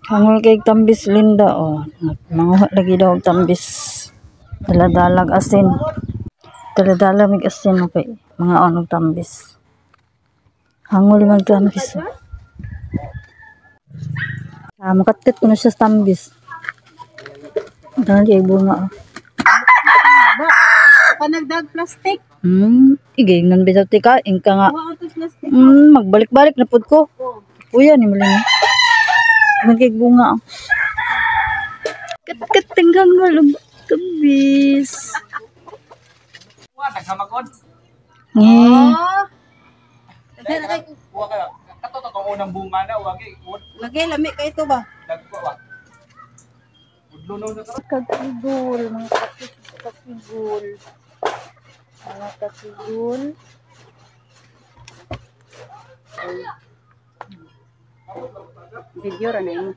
Hangol kay tambis Linda oh. Manguha lagi daw og tambis. Daladalag asin. Daladala mig asin okay. Mga onog tambis. Hangol mag tambis. Oh. Ah, makatkat ko na siya sa tambis. Dahil kay bunga. Oh. Panagdag plastic. Igay ngan bitaw tika ingka nga. Plastic. Magbalik-balik na pud ko. Uya ni malini. Nagkig bunga. Kat-kat tenggang walong tambis. Nge. Kato unang bunga na wagi. Lagay lami kay ito ba? Kagigol, mga kakigol. Mga kakigol. Video ra na imo.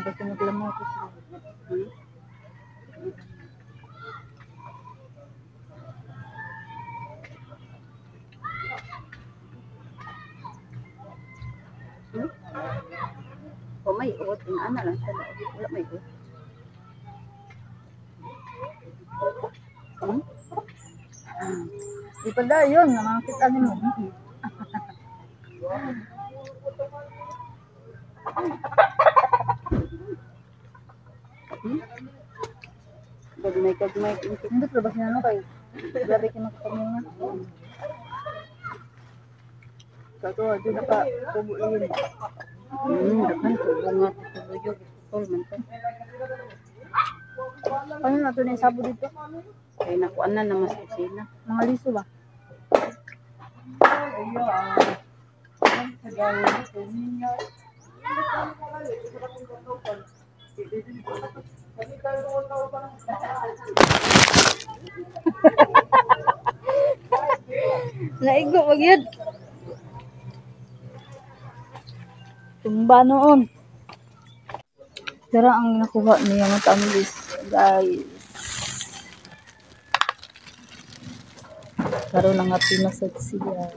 Basta maglamo ko sila. O may uot, ina lang siya. Wala may uot. Di pa da yun, nakakita nimo. Gagmay, gagmay. Hindi pero basta ano kay grabe kay makapamunga. Sa to, di na pa tubo yun. Daghan ko bunga tubuyog, putol man to. Paano na to na sabo dito? Kay nakuan na naman sa kusina. Mga liso ba? Naigo wag yun. Tumba noon. Pero ang nakuha niya matambis, guys. Karon ang happy na sad siya.